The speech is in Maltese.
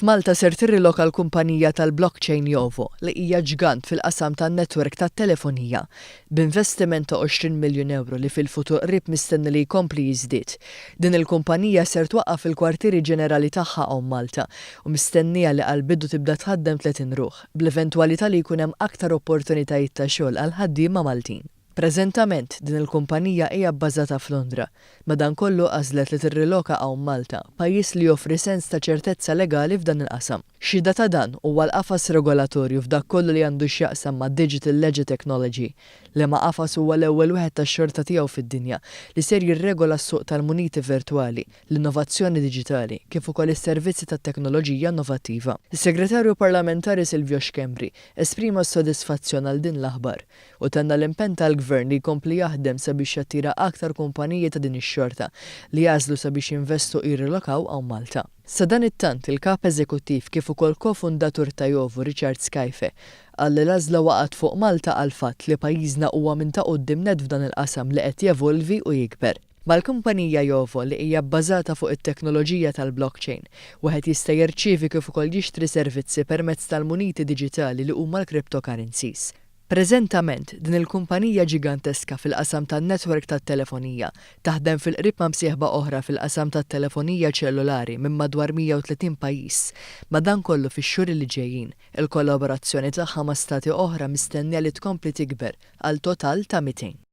F'Malta ser tirriloka l-kumpanija tal-blockchain Yovo, li hija ġgant fil-qasam tan-netwerk tat-telefonija, b'investiment ta' 20 miljun ewro li fil-futur qrib mistenni li jkompli jiżdied. Din il-kumpanija ser twaqqaf il-kwartieri ġenerali tagħha hawn Malta u mistennija li għall-bidu tibda tħaddem 30 ruħ, bl-eventwalità li jkun hemm aktar opportunitajiet ta' xogħol għall-ħaddiema Maltin. Preżentament, din il-kumpanija hija bbażata f'Londra. Madankollu għażlet li tirriloka hawn Malta, pajjiż li joffri sens ta' ċertezza legali f'dan il-qasam. Xhieda ta' dan huwa l-qafas regolatorju f'dak kollu li għandu x'jaqsam ma' Digital Ledger Technology, liema qafas huwa l-ewwel wieħed tax-xorta tiegħu fid-dinja li ser jirregola s-suq tal-muniti virtwali, l-innovazzjoni diġitali, kif ukoll is-servizzi tat-teknoloġija innovattiva. Is-Segretarju Parlamentari Silvio Schembri esprima s-sodisfazzjon għal din l-aħbar u tenna l-impenn tal-Gvern li jkompli jaħdem sabiex jattira aktar kumpaniji ta' din ix-xorta li jagħżlu sabiex jinvestu u jirrilokaw hawn Malta. Sadanittant, il-Kap Eżekuttiv kif ukoll ko-fundatur ta' Yovo Richard Scaife qal li l-għażla waqgħet fuq Malta għall-fatt li pajjiżna huwa minn ta' quddiem nett f'dan il-qasam li qed jevolvi u jikber. Mal-kumpanija Yovo li hija bbażata fuq it-teknoloġija tal-blockchain, wieħed jista' jirċievi kif ukoll jixtri servizzi permezz tal-muniti diġitali li huma l-cryptocurrencies. Preżentament, din il-kumpanija ġiganteska fil-qasam tan-netwerk tat-telefonija taħdem fil-qrib ma' msieħba oħra fil-qasam tat-telefonija ċellulari minn madwar 130 pajjiż. Madankollu fix-xhur li ġejjin, il-kollaborazzjoni tagħha ma' stati oħra mistennija li tkompli tikber għal total ta' 200.